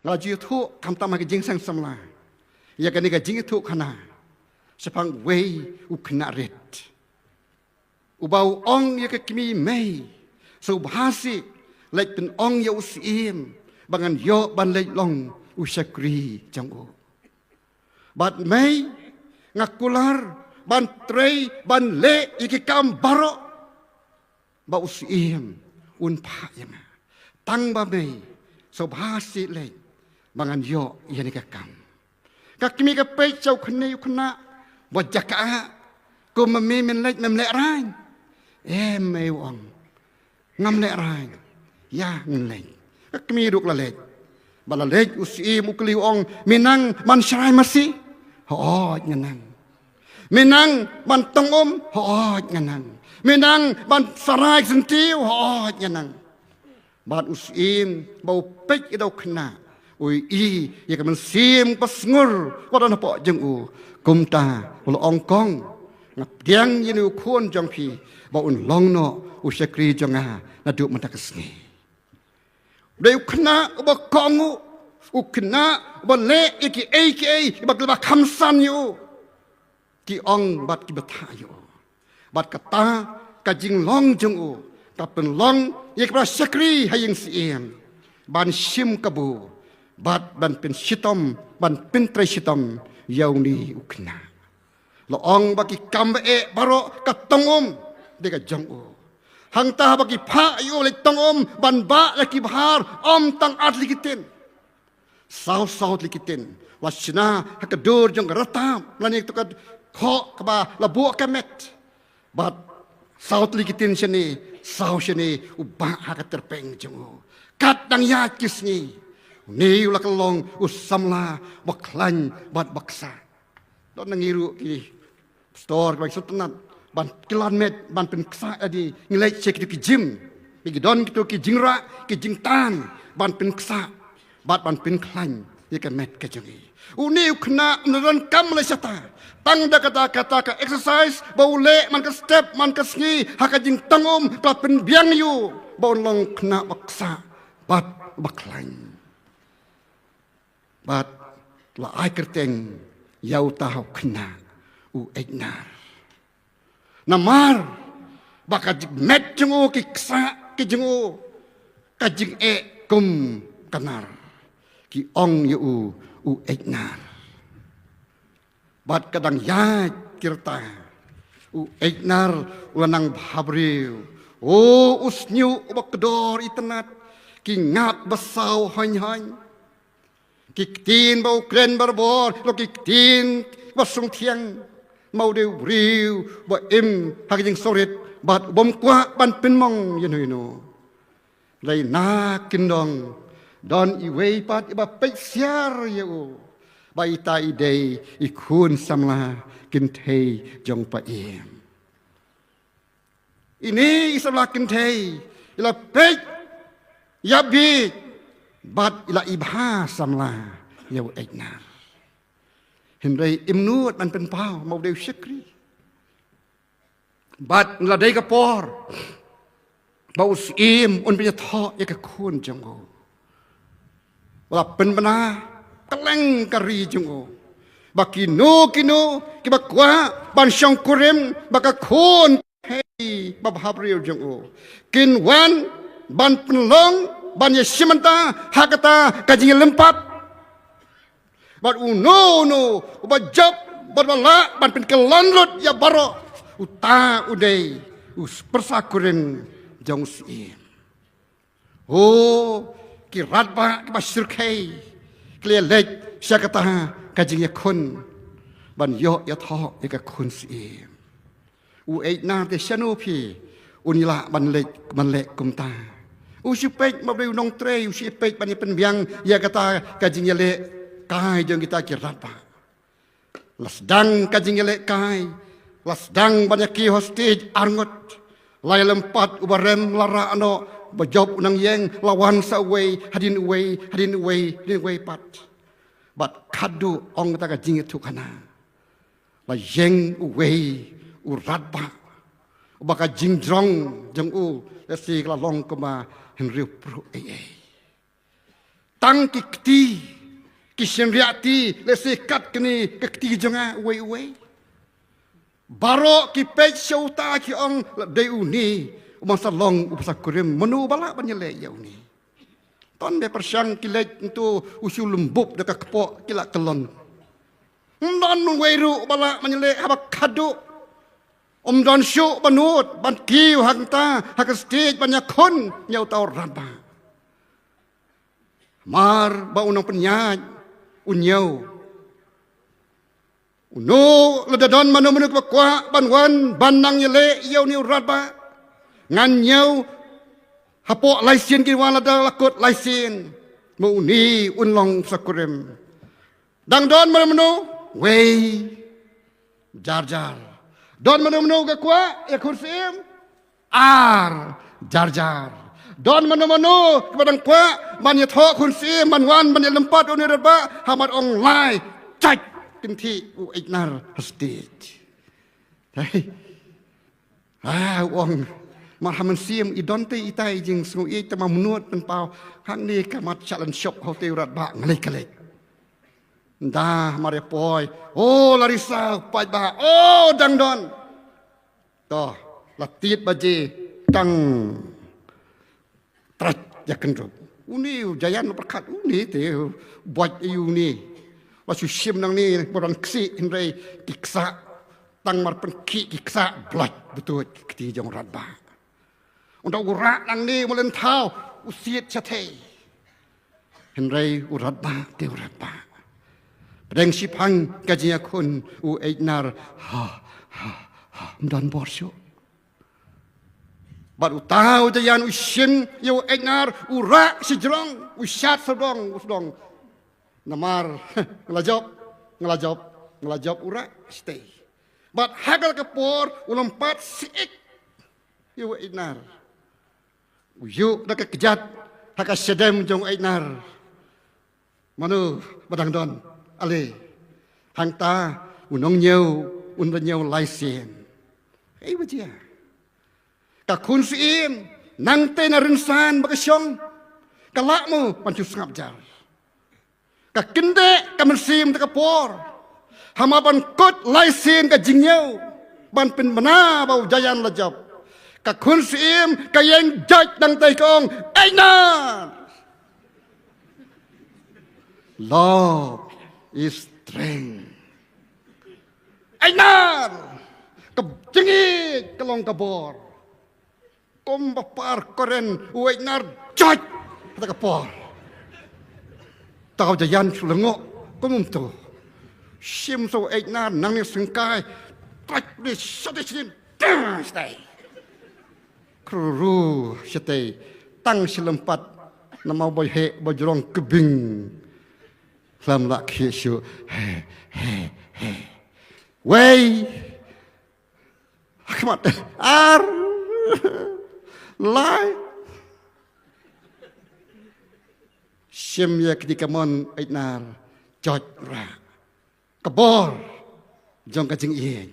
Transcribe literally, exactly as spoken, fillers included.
Nga ju ïathuh khamtam ha ka jingseng samla ïa kane ka jingïathuh khana shaphang uwei u khynnah rit uba u ong ïa ka kmie mei, sngewbha sih leit pynong ïa u syiem ba ngan ïoh ban leit long u shakri jong u. Bad mei, nga kular ban trei ban leh ïa ki kam baroh ba u syiem un phah ïa nga. Tang ba mei, sngewbha sih leit ba ngan ïoh ïa kane ka kam. Ka kmie ka peit sha u khynnah, u khynnah, bad jaka, kum ma me men leit mem lehraiñ? Em, mei u ong, ngam lehraiñ. Ïa, ngan leit. Ka kmie ruh ka la leit. Ba la leit u syiem u kylli u ong, me nang ban shrai masi? Hooid nga nang. Me nang ban tong um? Hooid nga nang. Me nang ban sarai syntiew? Hooid nga nang. Bad u syiem ba u peit ïa u khynnah, u ïohi ïa ka mynsiem ba sngur wat don hapoh jong u. Kumta u la ong, kong, nga pdiang ïa une u khun jong phi ba un long noh u shakri jong nga naduh mynta ka sngi. Dei u khynnah uba kohnguh, u khynnah uba leh ïa kiei kiei ba ki la kham san ïa u. Ki ong bad ki bthah ïa u. Bad kata ka jinglong jong u ka pynlong ïa ki para shakri ha ïing syiem ban shim kabu bad ban pynshitom, ban pyntrei shitom ïa une u khynnah. La ong ba ki kam ba eh baroh ka tong um dei ka jong u. Hangta ba ki phah ïa u leit tong um ban bah la ki bhar, ym tang ar tylli ki tin, saw saw tylli ki tin. La shna ha ka dur jong ka rtap lane to ka khoh kaba la buh ka met. Bad saw tylli ki tin shane, saw shane, u bah ha ka tyrpeng jong u. Kat dang ïaid ki sngi, une u la kyllon u samla ba khlaiñ bad ba ksah. Don na ngi ruh ki pastor kiba ngi sngewtynnat ban kylla met ban pynksah ïa ki, ngi leit sha kito ki gym, ki don kito ki jingrah ki jingtan ban pynksah bad ban pynkhlaiñ ïa ka met ka jong ngi. Une u khynnah um donkam leit shata, tang da kata, kata ka exercise ba u leh man ka step man ka sngi ha ka jingtong um ka pynbiang ïa u ba un long khynnah ba ksah bad ba khlaiñ. Bad la ai kyrteng ïa uta u khynnah u Eit Nar. Namar ba ka jingmet jong u, ki ksah ki jong u, ka jingeh kum ka nar, ki ong ïa u u Eit Nar. Bad ka dang ïaid ki rta, u Eit Nar u la nang bhabriew. O, u shñiuh uba kdor itynnat, ki ngat ba saw hoi hoi. Ki ktien ba u kren barabor, la ki ktien ba sngewthiang. Ma u dei u briew ba im ha ka jingsngewrit bad u bym kwah ban pynmong ïano ïano. Lei na kyndong don iwei pat iba peit siar ïa u ba ita i dei i khun samla kynthei jong u paiem. Ine i samla kynthei i la peit ïa bieit bad i la ibha samla ïa u Eit Nar. Hynrei im nud ban pynpaw ma u dei u shakri. Bad la dei ka por ba u syiem un pynïathoh ïa ka khun jong u. Ba la pynbna kylleng ka ri jong u ba kino kino kiba kwah ban shongkurim ba ka khun hei ba bhabriew jong u kin wan ban pynlong ban ïashim bynta ha kata ka jingïalympat. Bad uno uno uba jop bad ba lah ban pynkylla lut ïa baroh, uta u dei u pyrsa kurim jong u syiem. O, ki radbah kiba shyrkhei ki la leit sha kata ka jingïakhun ban ïoh ïathoh ïa ka khun syiem. U Eit Nar te shano phi un ïa lah ban leh, ban leh kumta? U shu peit ma u dei u nongtrei, u shu peit ban ïa pynbiang ïa kata ka jingïalehkai jong kita ki radbah. La sdang ka jingïalehkai, la sdang ban ïa kiew ha stage arngut. La ïalympat uba rem, la rah noh, ba jop u nongïeng, la wan sa uwei, hadien uwei, hadien uwei, hadien uwei pat. Bad khadduh ong kata ka jingïathuhkhana, la ïeng uwei u radbah uba ka jingjrong jong u lehse ka la long kumba hynriewphew eiei. Tang ki kti, ki shynriahti, lehse kat kane ka kti jong nga uwei uwei. Baroh ki peit sha uta ki ong la dei une, u ban sa long u basa kurim, mano uba lah ban ïaleh ïa une. Ton de pyrshang ki leit ntu u shu lum bup da ka kpoh ki la kyllon. Ym don uwei ruh uba lah ban ïaleh haba khadduh. Ym don shuh ba nud ban kiew hangta ha ka stage ban ïakhun ïa uta u radbah. Mar ba u nongpynïaid u ñiew. Uno lada don mano mano kaba kwah ban wan ban nang ïaleh ïa une u radbah. Ngan ñiew hapoh lai sien ki wan lada la kut lai sien. Ma une un long sa kurim. Dang don mano mano, wei, jar jar. Don mano mano ka kwah ïa khun syiem, ar, jar jar. Don mano mano kaba dang kwah ban ïathoh khun syiem ban wan ban ïalympat une u radbah, ha mat ong lai, chait, kynthih u Eit Nar ha stage. Hei. Ah, u ong. Mar ha mynsiem i don te ita i jingsngew ïeit te ma mynnud pynpaw. Hangne ka mat sha lynshop ha utei u radbah ngalei kalei. Nda mar ïa poi. Oh, la risa paidbah. Oh, dang don. To, la tied baje tang trach ïa kynrup. Une u Jaïan u pyrkhat une te u buaid aïu une. Ba shu shim nangne ba don ksih hynrei ki ksah. Tang mar pynkhih ki ksah blait btuid ki kti jong u radbah. Ynda u rah nangne u mlien thaw u siat shatei. Hynrei u radbah te u radbah. Pdeng shiphang ka jingïakhun u Eit Nar ha ha ha ym don bor shuh. Bad uta u Jaïan u shim ïa u Eit Nar u rah shajrong u shad sawdong u sdong. Namar nga la jop, nga la jop, nga la jop u rah shatei. Bad ha kata ka por u lympat siik ïa u Eit Nar. U ïuh da ka kjat ha ka shadem jong u Eit Nar. Mano ba dang don ale. Hangta u nongñiew un da ñiew lai sien. Ei ba jia. Ka khun syiem nangta na rynsan ba ka shong. Ka lah mo ban shu sngap jar. Ka kyndit ka mynsiem da ka por. Haba ban kut lai sien ka jingñiew ban pynbna ba u Jaïan la jop. Ka khun syiem ka ïeng jait nangta ka ong, Eit Nar. Love is strength. Eit Nar. Ka jingïeit ka long ka bor. Kum ba par kren u Eit Nar jait ha ka por. Tau Jaïan shu lyngngoh kum um tu. Shim sa u Eit Nar nangne syngkai. Trach ne shatei shin. Tang shatei. Kruru shatei. Tang shi lympat. Namar ba heh ba jrong kbing. Lam la khie shu. He he he. Wei. Khmat ar lai. Shim ïa kti kamon Eit Nar jot ra. Ka bor jong ka jingïeit.